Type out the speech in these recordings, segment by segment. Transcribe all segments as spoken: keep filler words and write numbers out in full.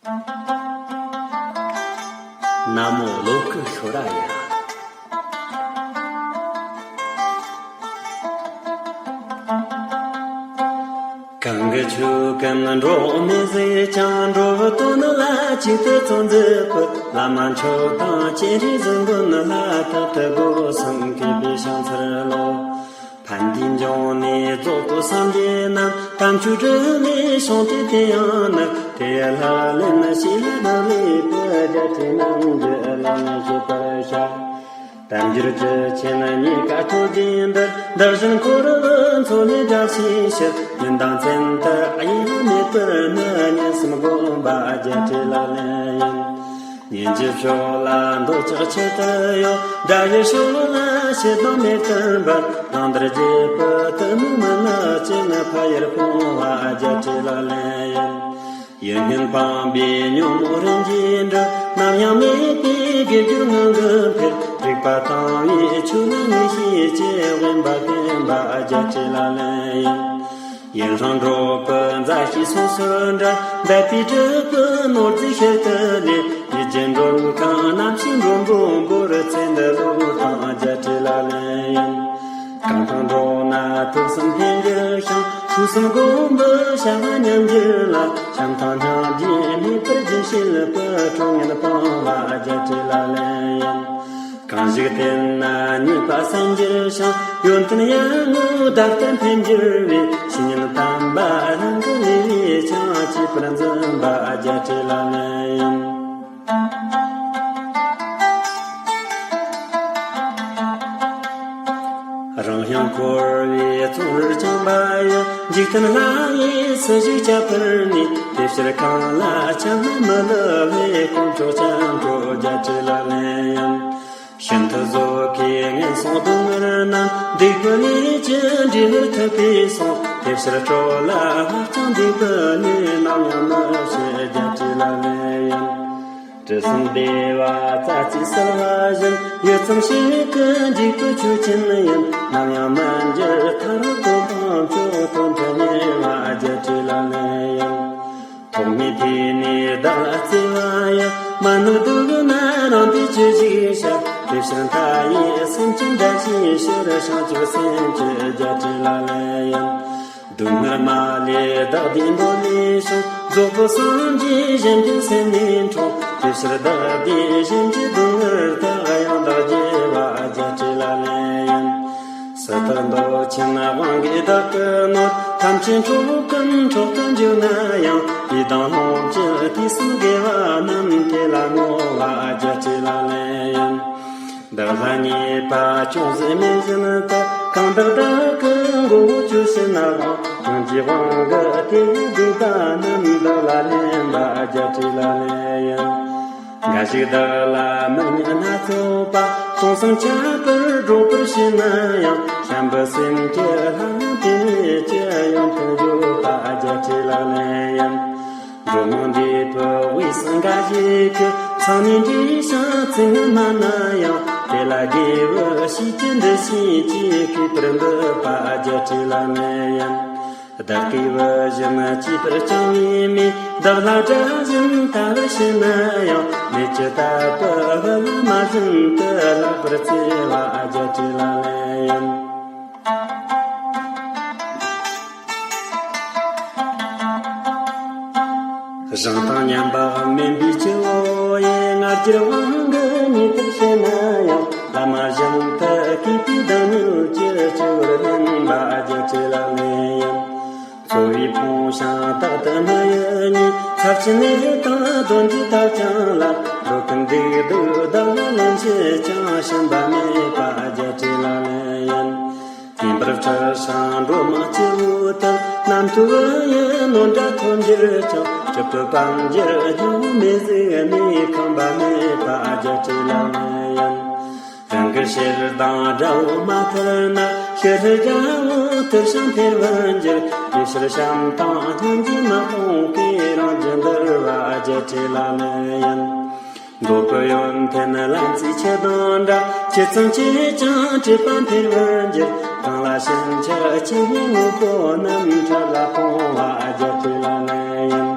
ན་མོ་བློ་སྐུ་ཤོ་ར་ཡ། གང་གི་ཆོས་ཀུན་འགྲོ་མེད་ཟེར་ཀྱང་། འགྲོ་བའི་དོན་ལ་གཅིག་ཏུ་བརྩོན་མཛད་པའི། བླ་མ་མཆོག་དང་སྤྱན་རས་གཟིགས་མགོན་ལ། རྟག་ཏུ་སྒོ་གསུམ་གུས་པས་ཕྱག་འཚལ་ལོ། ཕན་བདེའི་འབྱུང་གནས་རྫོགས་པའི་སངས་རྒྱས་རྣམས། དམ་ཆོས་སྒྲུབ་ལས་བྱུང་སྟེ་དེ་ཡང་ནི། དེ་ཡི་ལྷ་ལས་ནི་ཞིང་ལ་བདག་ལས་པའི། རྒྱལ་སྲས་རྣམས་ཀྱི་ལམ་ལ་བཞུད་པར་བྱ། དལ་འབྱོར་ཆུ་ཆེན་རྙེད་དཀའ་ཐོབ་ཀྱིས་འདིར། འདིར་བཞིན་འཁོར་བའི་མཚོ་ལས་བསྒྲལ་བྱའི་ཕྱིར། ཡོན་དང་མཚན་དུ་གཡེལ་མེད་པར་ནི། ཉན་གསུམ་སྒོམ་པ་རྒྱལ་སྲས་ལག་ལེན་ཡིན། ཉིན་གྱི་ཕྱོགས་ལ་འདོད་ཆགས་ཆེད་དུ་གཡོ། དགྲ་ཡི་ཕྱོགས་ལ་ཞེ་སྡང་མེད་དུ་འབར། གང་འདིར་བརྗེད་པའི་གཏི་མུག་མུན་ནག་ཅན། ཕ་ཡུལ་སྤོང་བ་རྒྱལ་སྲས་ལག་ལེན་ཡིན། ཡིད་སྨོན་སྤངས་པས་ཉོན་མོངས་རིམ་གྱིས་འགྲིབ། ནམ་ཡང་མེད་པའི་དགེ་སྦྱོར་ངང་གིས་འཕེལ། རིག་པ་དྭངས་པའི་ཆོས་ལ་ངེས་ཤེས་སྐྱེ། དབེན་པ་བསྟེན་པ་རྒྱལ་སྲས་ལག་ལེན་ཡིན། ཡུན་རིང་འགྲོགས་པའི་མཛའ་བཤེས་སོ་སོར་འབྲལ། འབད་པས་གྲུབ་པའི་ནོར་རྫས་ཤུལ་དུ་ལེན། ཡིད་ཀྱི་མགྲོན་ཁང་རྣམ་ཤེས་མགྲོན་པོ་འབོར། ཚེ་འདི་བློས་བཏང་རྒྱལ་སྲས་ལག་ལེན་ཡིན། གང་དང་འགྲོགས་ན་ཐུགས་བསམ་འཕེལ་འགྱུར་ཞིང་། ཐུགས་བསམ་སྒོམ་པའི་བྱ་བ་ཉམས་འགྱུར་ལ། བྱམས་སྡང་སྙིང་རྗེ་མེད་པར་རྒྱུན་བྱེད་པའི། ཁྲོ་ངན་སྤངས་པ་རྒྱལ་སྲས་ལག་ལེན་ཡིན། གང་ཞིག་བསྟེན་ན་ཉེས་པ་སེལ་འགྱུར་ཞིང་། ཡོན་ཏན་ཡར་ངོའི་ཟླ་ལྟར་འཕེལ་འགྱུར་བའི། བཤེས་གཉེན་དམ་པ་རང་གི་ལུས་ལས་ཀྱང་། གཅེས་པར་འཛིན་པ་རྒྱལ་སྲས་ལག་ལེན་ཡིན། རང་ཡང་འཁོར་བའི་བཙོན་རར་བཅིངས་པ་ཡི། འཇིག་རྟེན་ལྷ་ཡིས་སུ་ཞིག་ཁྱབ་པར་ནུས། དེ་ཕྱིར་གང་ལ་ཁྱབ་མི་བསླུ་བའི། དཀོན་མཆོག་སྐྱབས་འགྲོ་རྒྱལ་སྲས་ལག་ལེན་ཡིན། ཤིན་ཏུ་བཟོད་དཀའི་ངན་སོང་སྡུག་བསྔལ་རྣམས། སྡིག་པའི་ལས་ཀྱི་འབྲས་བུར་ཐུབ་པས་གསུངས། དེ་ཕྱིར་སྲོག་ལ་བབ་ཀྱང་སྡིག་པའི་ལས། ནམ་ཡང་མི་བྱེད་རྒྱལ་སྲས་ལག་ལེན་ཡིན། དྲི་ཟན་བདེ་བ་རྩ་རྩེས་བསིལ་བ་བཞིན། ཡིད་ཙམ་ཞིག་གིས་འཇིག་པའི་ཆོས་ཅན་ཡིན། ནམ་ཡང་མི་འགྱུར་མཐར་ཐུག་དཀོན་མཆོག་དོན་དུ་གཉེར་བ་རྒྱལ་སྲས་ལག་ལེན་ཡིན། ཐོག་མའི་དུས་ནས་བདག་ལ་བརྩེ་བ་ཡིས། མ་ནུབ་སྡུག་ན་རང་བདེ་ཆོས་ཤིག་བྱ། དེ་ཕྱིར་མཐའ་ཡས་སེམས་ཅན་དགྲ་བྱེད་ཕྱིར། བྱང་ཆུབ་སེམས་ཀྱི་རྒྱལ་སྲས་ལག་ལེན་ཡིན། སྡུག་བསྔལ་མ་ལུས་བདག་བདེའི་མདོ་ལས་བྱུང་། རྫོགས་པའི་སངས་རྒྱས་གཞན་ཕན་སེམས་ནི་འཁྲུངས། དེ་ཕྱིར་བདག་བདེ་གཞན་གྱི་སྡུག་བསྔལ་དག། ཡང་དག་རྒྱས་པ་རྒྱལ་སྲས་ལག་ལེན་ཡིན། སྲིད་དུ་འདོད་ཆེན་དབང་གིས་བདག་གི་ནོར། ཐམས་ཅད་འཕྲོག་གམ་འཕྲོག་ཏུ་འཇུག་ན་ཡང་། ཡི་དམ་ལྷུན་གྱིས་དུས་གསུམ་དགེ་བ་རྣམས། དེ་ལ་བསྔོ་བ་རྒྱལ་སྲས་ལག་ལེན་ཡིན། བདག་ལ་ཉེས་པ་ཅུང་ཟད་མེད་བཞིན་དུ། གང་དག་བདག་གི་མགོ་བོ་བཅོལ་ཕྱིར་ནའང་། སྔོན་གྱི་དབང་གིས་དེ་ཡི་སྡིག་པ་རྣམས། བདག་ལ་ལེན་པ་རྒྱལ་སྲས་ལག་ལེན་ཡིན། འགའ་ཞིག་བདག་ལ་མི་སྙན་སྣ་ཚོགས་པ། སྟོང་གསུམ་ཁྱབ་པར་སྒྲོག་པར་བྱེད་ན་ཡང་། བྱམས་པའི་སེམས་ཀྱིས་སླར་ཡང་དེ་ཉིད་ཀྱི། ཡོན་ཏན་བརྗོད་པ་རྒྱལ་སྲས་ལག་ལེན་ཡིན། འགྲོ་མང་འདུས་པའི་དབུས་སུ་འགའ་ཞིག་གིས། མཚང་ནས་འདྲིས་ཤིང་ཚིག་ངན་སྨྲ་ན་ཡང་། དེ་ལ་དགེ་བའི་བཤེས་ཀྱིས་འདི་བྱིན་གྱིས། གུས་པར་འདུད་པ་རྒྱལ་སྲས་ལག་ལེན་ཡིན། བདག་གི་བུ་བཞིན་གཅེས་པར་བསྐྱངས་པའི་མིས། བདག་ལ་དགྲ་བཞིན་ལྟ་བར་བྱེད་ན་ཡང་། ལས་ཀྱི་རྟ་བབས་བུ་ལ་མ་བྱིན་ཏེ། ལེགས་པར་བརྩེ་བ་རྒྱལ་སྲས་ལག་ལེན་ཡིན། གཞན་དང་མཉམ་པ་མིན་པའི་སྐྱེ་བོ་ཡི། ང་རྒྱལ་དབང་གིས་ཉེས་པར་བྱེད་ན་ཡང་། བླ་མ་བཞིན་དུ་གུས་པས་བདག་ཉིད་ཀྱི། སྤྱི་བོར་ལེན་པ་རྒྱལ་སྲས་ལག་ལེན་ཡིན། འཚོ་བས་ཕོངས་ཤིང་རྟག་ཏུ་མི་ཡི་ཉེས། ཚར་གཅད་ནད་དང་གདོན་གྱིས་བཏབ་ཀྱང་ལ། འགྲོ་ཀུན་སྡིག་སྡུག་བདག་ལ་ལན་བྱེད་ཀྱང་། ཞུམ་པ་མེད་པ་རྒྱལ་སྲས་ལག་ལེན་ཡིན། བསྙེན་པར་ཁྲིད་ཅིང་འགྲོ་མང་སྐྱེ་བོ་དག། རྣམ་ཐོས་ཡི་ནོར་འདྲ་ཐོབ་འགྱུར་ཀྱང་། སྲིད་པའི་དཔལ་འབྱོར་སྙིང་པོ་མེད་གཟིགས་ནས། ཁེངས་པ་མེད་པ་རྒྱལ་སྲས་ལག་ལེན་ཡིན། རང་གི་ཕྱིར་དང་དགྲ་བོ་མ་ཐུལ་ན། ཕྱི་ལྷོའི་དགྲ་བོ་ཐུལ་ཞིང་ཕེབས་པར་འགྱུར། དེ་ཕྱིར་བྱམས་དང་སྙིང་རྗེས་མི་སྤོང་གིས། རང་རྒྱུད་འདུལ་བ་རྒྱལ་སྲས་ལག་ལེན་ཡིན། འདོད་པའི་ཡོན་ཏན་ལན་ཚྭའི་ཆུ་དང་འདྲ། ཇི་ཙམ་བསྐྱེད་ཀྱང་བཀྲེས་པ་འཕེལ་བར་འགྱུར། གང་ལ་ཕྱིན་ཆད་སྐྱེ་དངོས་དངོས་པོ་རྣམས། འཕྲལ་ལ་སྤོང་བ་རྒྱལ་སྲས་ལག་ལེན་ཡིན།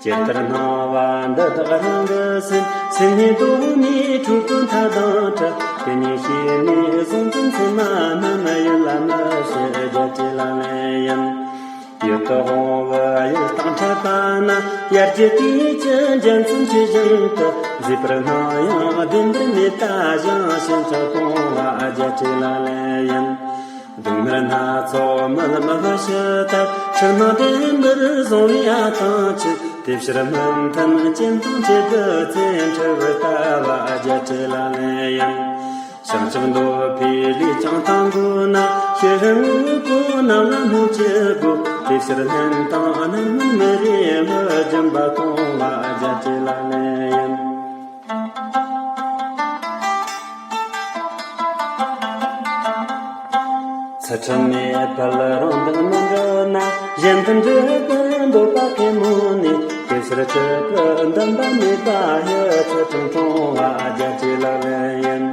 ཇི་ལྟར་སྣང་བ་འདི་དག་རང་གི་སེམས། སེམས་ནི་རྡོ་ནས་འཁྲུལ་དོན་མཐའ་དང་བྲལ། དེ་ཉིད་ཤེས་ནས་བཟུང་ཙམ་མཚན་མ་རྣམས། ཡུལ་ལ་མི་ཤེས་རྒྱལ་སྲས་ལག་ལེན་ཡིན། ཡུལ་དུ་འོང་བའི་ཡུལ་དང་འཕྲད་པ་ན། ཡར་རྒྱས་དུས་ཀྱི་འཇའ་ཚོན་ཇི་བཞིན་དུ། མཛེས་པར་སྣང་ཡང་བདེན་པར་མེད་པ་ཞིང་། ཕྱིན་ཅི་སྤོང་བ་རྒྱལ་སྲས་ལག་ལེན་ཡིན། སྡུག་བསྔལ་སྣ་ཚོགས་རྨི་ལམ་བུ་ཤི་ལྟར། ཕྱིར་སྣང་བདེན་པར་བཟུང་བའི་ཐང་ཆད། དེ་ཕྱིར་སྨིན་མཐུན་སྤྱན་དང་བཅས་ཏེ་བཙན། འཁྲུལ་བར་ལྟ་བ་རྒྱལ་སྲས་ལག་ལེན་ཡིན། བྱང་ཆུབ་འདོད་པའི་ལས་ཀྱང་དང་པོ་ན། ཤེས་རབ་དངོས་པོ་རྣམས་ལ་སྨོད་ཅི་དགོས། དེ་ཕྱིར་སྨན་དང་རྣམ་སྨིན་མི་རེ་སྨོད། སྦྱིན་པ་གཏོང་བ་རྒྱལ་སྲས་ལག་ལེན་ཡིན། ཚུལ་ཁྲིམས་མེད་པར་རང་དང་མི་འགྲོགས་ན། གཞན་དོན་སྒྲུབ་པར་འདོད་པ་གད་མོ་ནས། དེ་ཕྱིར་སྤྱོད་པའི་འདུན་པ་མེད་པ་ཡི། ཚུལ་ཁྲིམས་སྲུང་བ་རྒྱལ་སྲས་ལག་ལེན་ཡིན།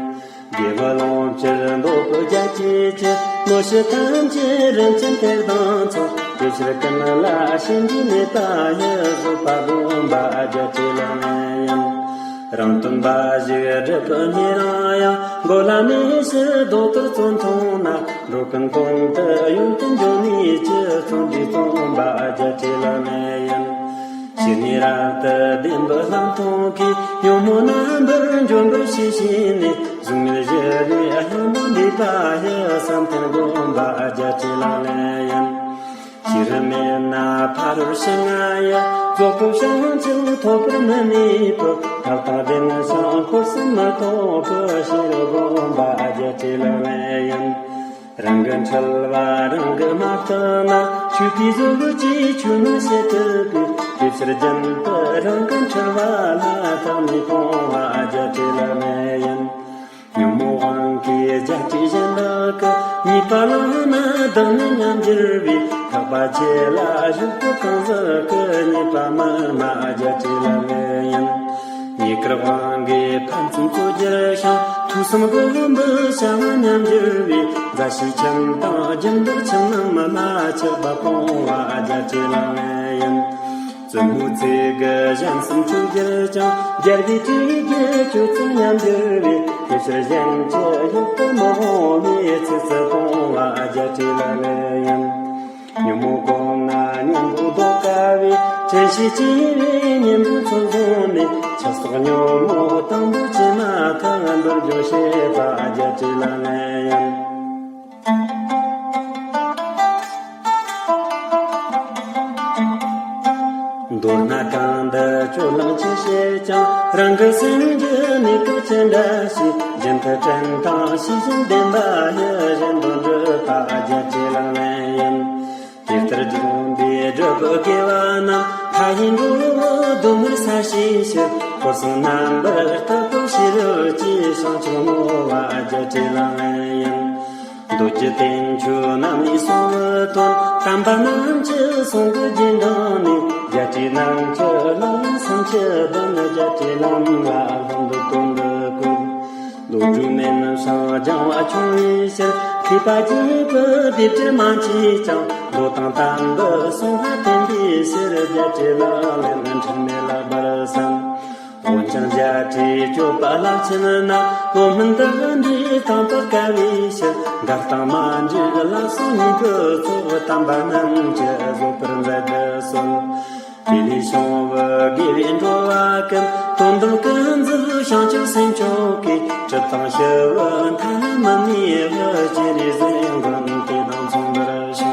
དགེ་བ་ལོངས་སྤྱོད་འདོད་པའི་རྒྱལ་བྱེད་ཀྱི། ནོར་ཕྱུགས་ཐམས་ཅད་རིན་ཆེན་གཏེར་དང་མཚུངས། དེ་ཕྱིར་ཀུན་ལ་ཞེན་རྒྱུ་མེད་པ་ཡི། བཟོད་པ་སྒོམ་པ་རྒྱལ་སྲས་ལག་ལེན་ཡིན། རང་དོན་འབའ་ཞིག་སྒྲུབ་པའི་ཉེ་རང་ཡང་། མགོ་ལ་མེ་ཤི་རྡོག་ལྟར་བཙོན་འཐོང་ན། འགྲོ་ཀུན་དོན་དུ་ཡོན་ཏན་འབྱུང་ནུས་ཀྱི། བརྩོན་འགྲུས་རྩོམ་པ་རྒྱལ་སྲས་ལག་ལེན་ཡིན། ཕྱི་ནས་རབ་ཏུ་བདེན་པའི་ལྷག་མཐོང་གིས། ཉོན་མོངས་རྣམ་པར་འཇོམས་པར་ཤེས་བྱས་ནས། གཟུགས་མེད་གཞི་ལས་སྣང་བ་འདས་པ་ཡི། བསམ་གཏན་སྒོམ་པ་རྒྱལ་སྲས་ལག་ལེན་ཡིན། ཤེས་རབ་མེད་ན་ཕ་རོལ་ཕྱིན་ལྔ་ཡི། རྫོགས་པའི་བྱང་ཆུབ་ཐོབ་པར་མི་ནུས་པ། ཐབས་དང་ལྡན་ཞིང་འཁོར་གསུམ་མི་རྟོགས་པའི། ཤེས་རབ་སྒོམ་པ་རྒྱལ་སྲས་ལག་ལེན་ཡིན། རང་གི་འཁྲུལ་བ་རང་གིས་མ་བཏུལ་ན། ཆོས་པའི་གཟུགས་ཀྱིས་ཆོས་མིན་ཞེས་སྒྲུབ་པས། དེ་ཕྱིར་རྒྱུན་དུ་རང་གི་འཁྲུལ་བ་ལ། བརྟགས་ནས་སྤོང་བ་རྒྱལ་སྲས་ལག་ལེན་ཡིན། ཉོན་མོངས་དབང་གིས་རྒྱལ་སྲས་གཞན་དག་གི། ཉེས་པ་ལ་ནི་བདག་ནི་མཉམ་འགྱུར་བས། ཐེག་པ་ཆེ་ལ་ཞུགས་པའི་གང་ཟག་གི། ཉེས་པ་མི་སྨྲ་རྒྱལ་སྲས་ལག་ལེན་ཡིན། ཉེས་དཀར་དབང་གིས་ཕན་ཚུན་རྩོད་གྱུར་ཞིང་། ཐོས་བསམ་སྒོམ་པའི་བྱ་བ་མཉམ་འགྱུར་བས། མཛའ་བཤེས་ཁྱིམ་དང་སྦྱིན་བདག་ཁྱིམ་རྣམས་ལ། ཆགས་པ་སྤོང་བ་རྒྱལ་སྲས་ལག་ལེན་ཡིན། བཙུན་མོའི་ཚིག་གིས་གཞན་གསུམ་འཁྲུལ་གྱུར་ཀྱང་། རྒྱལ་པོའི་ཁྲིད་ཀྱིས་སྤྱོད་ཚུལ་ཉམས་འགྱུར་བས། དེ་ཕྱིར་གཞན་གྱི་ཡུལ་དུ་མི་འོང་བའི། ཚིག་རྩུབ་སྤོང་བ་རྒྱལ་སྲས་ལག་ལེན་ཡིན། ཉོན་མོངས་གོམས་ན་གཉེན་པོ་ལྡོག་དཀའ་བས། དྲན་ཤེས་སྐྱེ་བའི་གཉེན་པོ་ཚུལ་བཟུང་ནས། ཆགས་སོགས་ཉོན་མོངས་དང་པོ་བཅོས་མ་ཐག། འདོར་འགྱོ་ཤེས་པ་རྒྱལ་སྲས་ལག་ལེན་ཡིན། མདོར་ན་གང་འདི་སྤྱོད་ལམ་ཅི་བྱེད་ཀྱང་། རང་གི་སེམས་ཀྱི་གནས་སྐབས་ཅི་འདྲ་ཞིག་རྒྱུན་མཐུད་དྲན་དང་ཤེས་བཞིན་བདེན་པ་ཡི། གཞན་དོན་སྒྲུབ་པ་རྒྱལ་སྲས་ལག་ལེན་ཡིན། དེ་ལྟར་སྦྱོང་བའི་སྒྲུབ་པའི་དགེ་བ་རྣམས། མཐའ་ཡས་འགྲོ་བའི་སྡུག་བསྔལ་སེལ་ཕྱིར་ཕྱིར། འཁོར་གསུམ་རྣམ་པར་དག་པའི་ཤེས་རབ་ཀྱིས། བྱང་ཆུབ་བསྔོ་བ་རྒྱལ་སྲས་ལག་ལེན་ཡིན། མདོ་རྒྱུད་བསྟན་བཅོས་རྣམ་གཉིས་གསུང་གི་དོན། དམ་པ་རྣམས་ཀྱི་གསུང་གི་རྗེས་འབྲངས་ནས། རྒྱལ་སྲས་རྣམས་ཀྱི་ལམ་སེམས་ཀྱི་དོན། རྒྱལ་སྲས་ལམ་ལ་ལྷུན་གྲུབ་དོན་དུ་བཀོད། བློ་གྲོས་དམན་ཞིང་སྦྱང་བ་ཆུང་བའི་ཕྱིར། མཁས་པ་གྱིས་བོད་སྡེབ་སྦྱོར་མ་མཆིས་ཀྱང་། མདོ་དང་དམ་པའི་གསུང་ལ་བརྟེན་པའི་ཕྱིར། རྒྱལ་སྲས་ལག་ལེན་འཁྲུལ་མེད་ལགས་པར་བསམ། འོན་ཀྱང་རྒྱལ་སྲས་སྤྱོད་པ་རླབས་ཆེན་རྣམས། བློ་སྨིན་དག་འདྲིས་དང་དུ་དཀའ་བའི་ཕྱིར། འགལ་དང་མ་འདྲིས་ལ་སོགས་གཉིས་པོའི་ཚོགས། དམ་པ་རྣམས་ཀྱིས་བཟོད་པར་མཛད་དུ་གསོལ། དེ་ལས་བྱུང་བའི་དགེ་བས་འགྲོ་བ་ཀུན། དོན་དམ་ཀུན་མཛད་བྱང་ཆུབ་སེམས་མཆོག་གིས། སྲིད་དང་ཞི་བའི་མཐའ་ལ་མི་གནས་པའི། སྤྱན་རས་གཟིགས་མགོན་དེ་དང་མཚུངས་པར་ཤོག།